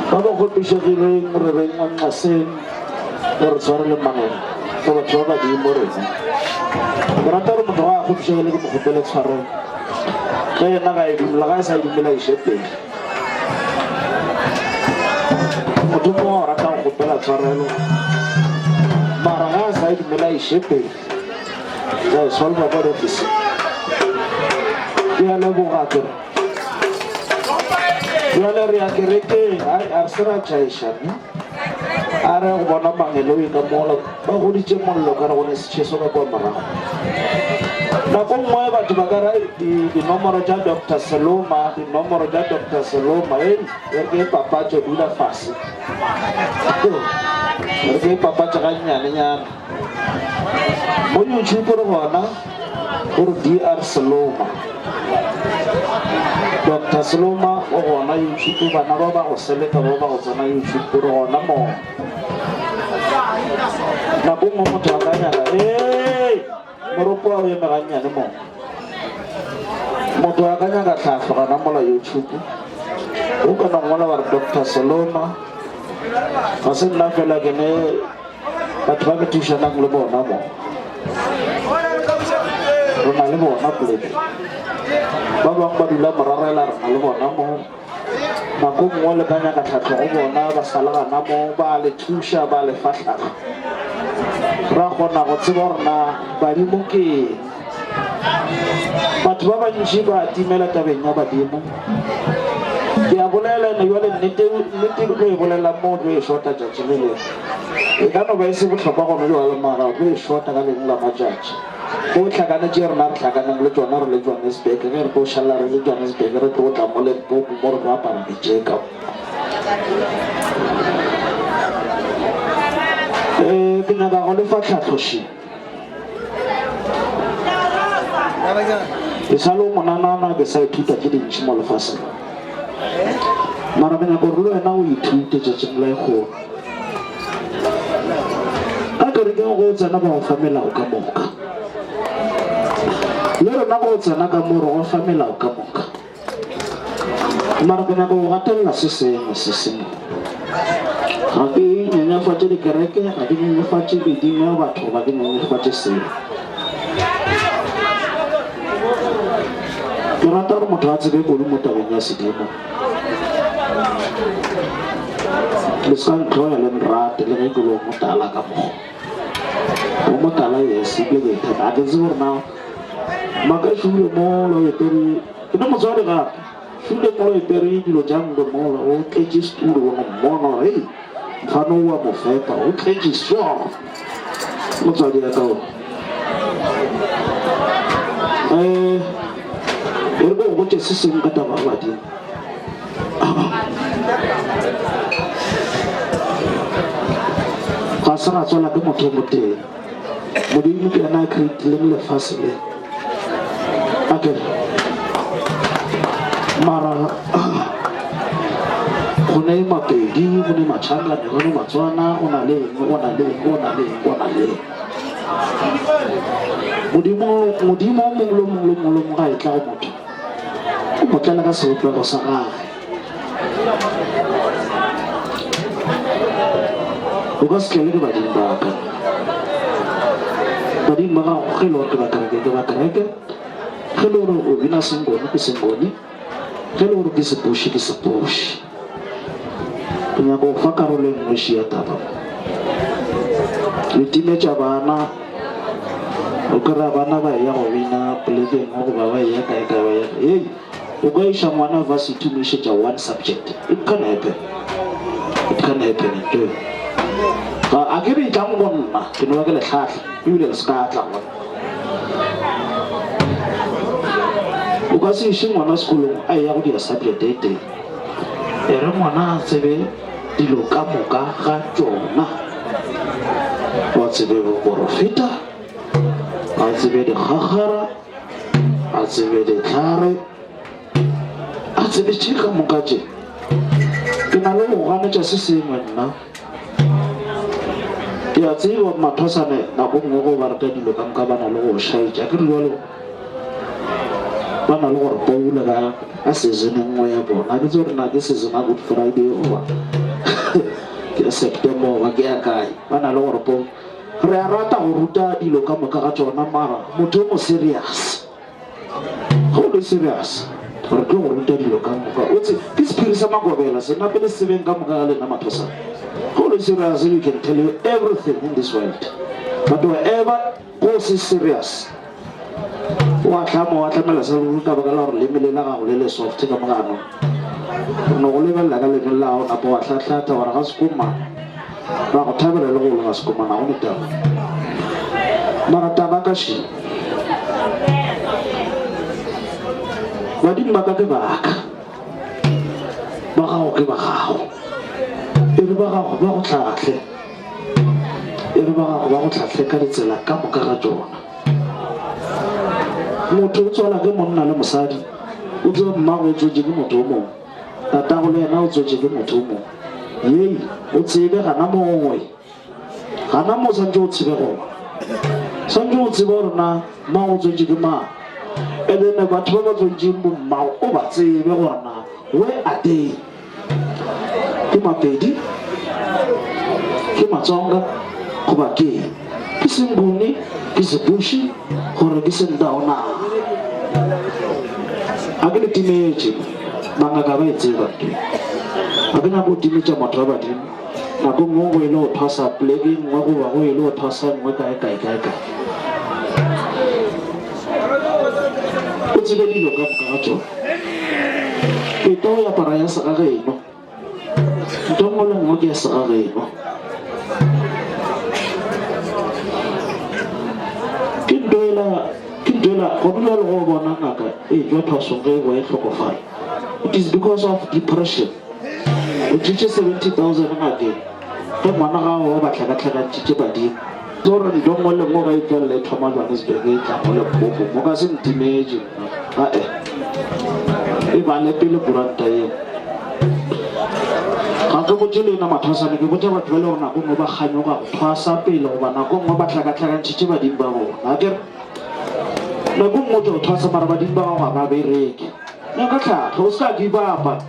Ba ba kgopišegileng re beng nqaseng re re tshwarele mangeng re batho ba badimo rena. Ke rata gore motho ga a kgopišegile ke mo kgopele tshwarelo. Ge yena ga e dumela ga e sa e dumela iše pele. Motho mongwe o rata go kgopela tshwarelo mara ga a sa e dumela iše pele. Re e solva kwa diofising. Ke a leboga ke re. Bjale re ya kerekeng, ai a re se ra tšhaiša ne. A re go bona mangeloi ka mola ba goditše mollo ka re go ne setšheso ka kwa morago. Nako nngwe batho ba ka ra dinomoro tša Doctor Seloma, dinomoro tša Doctor Seloma, ei re ke e papatše dula fase. Re ke e papatše gannyanenyana. Mo YouTube re gona gore DR Seloma. Doctor Seloma o gona YouTube bana ba ba go seleka ba ba go tsena YouTube re gona mo. Nako nngwe motho a ka nyaka ee moropo wa o eme gannyane mo. Motho a ka nyaka tlhahlo gana mola YouTube. O ka no ngwala wa re Doctor Seloma. Ga se nna fela ke ne Batho ba ke thušanang le bona mo, re na le bona poleke. Ba bangwe ba dula morarela, re na le bona mo. Nako nngwe le ka nyaka tlhahlo go bona, ba sa le gana mo, ba le thuša, ba le fa tlhahlo. Ra kgona go tseba gore na badimo ke eng. Batho ba bantši ba timela tabeng ya badimo. Ke a bolela ene jwale nnete, nnete ke tlo e bolela mo o tlo e shota tšatši le lengwe. E ka no ba e se bohlokwa gona jwale mara o tlo e shota ka lengwe la matšatši. O hlakane tše rena re hlakaneng le tšona re le Johannesburg, ge re tlo šala re le Johannesburg re tlo tla mo Limpopo mo re tlo apara ditšeka. Um ke nyaka go le fa tlhahlo še. Ke sa le monanana ke sa ithuta tše dintši mo lefaseng. Mara ke nyaka gore le wena o ithute tšatšing la lekgono. Ka kerekeng go tsena ba go fa melao ka moka. Le rena go tsena ka mo re go fa melao ka moka. Mara ke nyaka go gatelela se sengwe se sengwe. Ga ke nyenyefatše dikereke, ga ke nyenyefatše medimo ya batho, ga ke nyenyefatše selo. Ke rata gore motho a tsebe kudu mo tabeng ya sedimo. Le se ka ntlhoya le nrate le ge ke le o motala ka mokgwa. O motala yes, ebile ke ithata. Ga ke tsebe gore na Makašule mola o epere ke ne motswadi gape šule mola o epere dilo tša nkwe mola o tletše setulo o no mmona gore hei mfano o a mo fepa o tletše so motswadi ya ka o um e re ko go botše se sengwe ka taba ya badimo ga se ra tswala ke motho o motee Modimo ke yena a creatileng lefase le. A ke re mara go ne Mapedi, go ne Machangane, go ne Matswana, go na le eng, go na le eng, go na le eng, go na le eng. Modimo, Modimo o mongwe le o mongwe le o mongwe le o mongwe ga e tla go motho, o mo tlela ka sebopego sa gagwe. O ka se tlele ke badimo ba ka. Badimo ba gago ge e le gore ke ba kereke ke ba kereke, ge e le gore o bina sengoni ke sengoni, ge e le gore ke sepoši ke sepoši. Ke nyaka go fa karolo e nngwe še ya taba mo. Le timetša bana, o kry-a bana ba eya go bina polekeng goba ba eya kae kae ba eya kae. Hei! O ka iša ngwana varsity o mo išetša one subject. It can happen. It can happen nto. Ga a ke re tlang go nna, ke no ba ke le hlahla, ebile le se ka tla go nna. O ka se iše ngwana sekolong a eya go dira subject e tee. E re ngwana a tsebe dilo ka moka ga tšona. Wa tsebe boporofeta, a tsebe dikgakgara, a tsebe dihlare, a tsebe tše ka moka tše. Ke na le go ganetša se sengwe nna. Ke a tseba mathosane nako nngwe go ba reta dilo ka moka ba na le go šaetša. Ke re jalo. Ba na le gore poula ka ka season e nngwe ya bona. Ga ke tsebe gore na ke season ya Good Friday goba ke ya September goba ke ya kae. Ba na le gore poula. Re a rata go ruta dilo ka moka ga tšona mara motho o mo serious. Ge o le serious re tlo go ruta dilo ka moka. O tse ke sephiri sa makobela se nape le sebeng ka moka ga lena mathosana. Ge o le serious we can tell you everything in this world. But wherever go se serious o a hlama wa tlamela sa ruri ka baka la gore leme le la gago le le soft ka moganong. Re no go lebelela ka leme la gago napa wa hlahlatha gore ga sekoma ra go thabela le go le ga sekoma na go ne taba. Mara taba ka še badimo ba ka ke baka ba gago ke ba gago e re ba gago ba go hlahle e re ba gago ba go hlahle ka ditsela ka moka ga tšona motho o tswala ke monna le mosadi o tswe mmago o tswetše ke motho o mongwe tatago le yena o tswetše ke motho o mongwe yei o tsebe gana mongwe Gana mo swantše o tsebe gona. Swantše o tsebe gore na mang o tswetše ke mang. And then batho ba ba tswetšeng bo mmago o ba tsebe gore na where are they? Ke Mapedi? Ke Matsonga? Goba ke eng? Ke Senguni? Ke Sebushi? Gore ke Sendao na? A ke le timetše, mangaka ba e tseba ntho e. Ga ke nyake go timetša motho wa badimo. Nako nngwe go ile go thwasa poleke e nngwe goba go ile go thwasa nngwe kae kae kae kae. O tsebe dilo ka moka ga tšona. Peta o apara ya segageno. Ntho nngwe le nngwe ke ya segageno. Ke ntho ela ke ntho ela gona bjale go bona ngaka e tšwa thwasong ge e boa e hlokofala. It is because of depression. O tšitše 70,000 ngakeng ge ngwana gago wa ba hlakahlakantšitše badimo. Tso re ntho nngwe le nngwe ga e tšwelela e thoma Johannesburg e tla mo Limpopo mo ka se ntimetše nna ae e bale pele kuranta eo. Ga ke botše lena mathwasane ke botša batho ba le gore nako nngwe ba kganyoga go thwasa pele goba nako nngwe ba hlakahlakantšhitše badimo ba bona akere nako nngwe o tšwa go thwasa mara badimo ba gago ga ba bereke. Nyaka tlhahlo o se ka give up-a.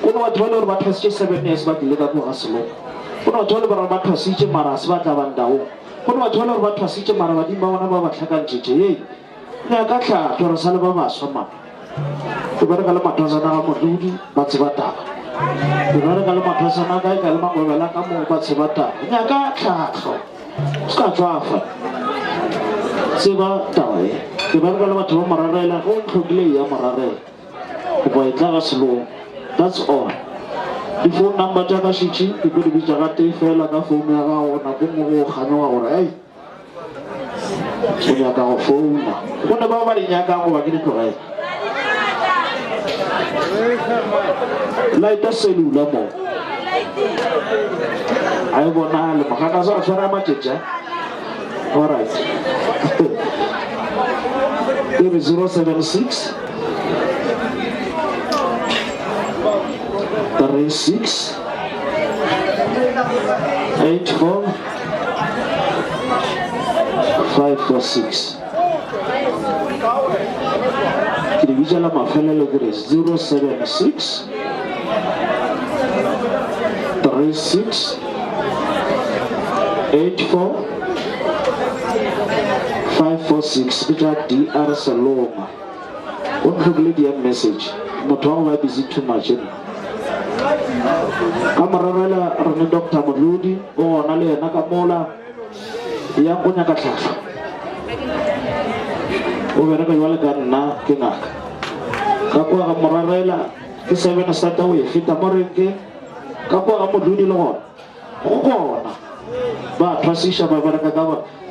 Go ne batho ba le gore ba thwasitše 7 years ba tlile ka kua ga Seloko. Go ne batho ba le gore ba thwasitše mara ga se ba tla ba ndaong. Go ne batho ba le gore ba thwasitše mara badimo ba bona ba ba hlakantšhitše. Hei, nyaka tlhahlo re sa le ba baswa man. Ke bereka le mathwasana ga Motlodi ba tseba taba. Ke bereka le mathwasana kae kae le mangwebela ka moo ba tseba taba. Nyaka tlhahlo. Se ka tšwafa. Tseba taba ye. Ke bereka le batho ba Morarela, ge o ntlhokile eya Morarela. Goba etla ga Selong. That's all. Di phone number tša ka šetše, ke tlo di bitša gatee fela ka phone ya gago nako nngwe go kganyoga gore ei o nyaka go founa. Go ne bao ba di nyakang goba ke di tlogele. Lighta cellular mo. A e bonale mogaka sa tshwara matšetša. All right. Ke re 076 36 84 546. Ke di bitša la mafelelo ke re 076 36 84 546 ke tša DR Seloma. O ntlhokile DM message. Motho wa go ba busy too much nna. Ka morarela re ne Doctor Modlodi o gona le yena ka mola. Yang go nyaka tlhahlo. O bereka jwale ka nna ke ngaka. Ka kwa ga morarela ke seven sata o e feta mo renkeng. Ka kwa ga modudi le gona go gona ba thwasiša ba bereka ka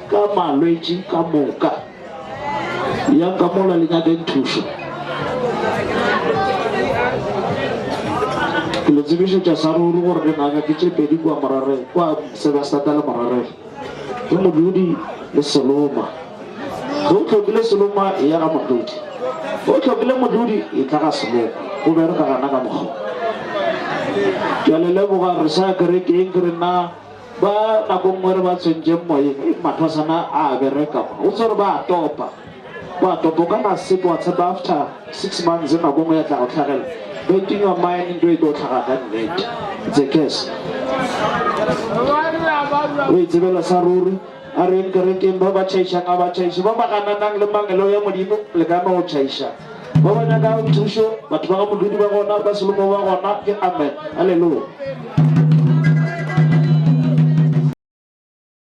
ka malwetši ka moka. Yang ka mola le nyakeng thušo. Ke le tsebišetša sa ruri gore dingaka ke tše pedi kua Morareng, kua Sebastata le Morareng. Ke Modudi le Seloma. Ge o hlokile Seloma, eya ga Modudi. Ge o hlokile Modudi, etla ga Seloma. Go bereka gana ka mokgwa wo. Ke a le leboga, re sa ya kerekeng, ke re na Ba nako nngwe re ba tshwentšeng moyeng, ei mathwasana a a bereka mo, o tsebe gore ba a topa. Wa topa o ka na sepe wa tshepa after 6 months nako nngwe ya tla go tlhagela. But in your mind ntho e tlo tlhaga ka nnete. It's a curse. O itsebela sa ruri. A re yeng kerekeng, ba ba tšhaišang a ba tšhaiše, ba ba gananang le mangelo ya Modimo le ka no tšhaiša. Ba ba nyakago thušo, batho ba ga Modudi ba gona, ba Solomo ba gona, ke amen. Haleluya.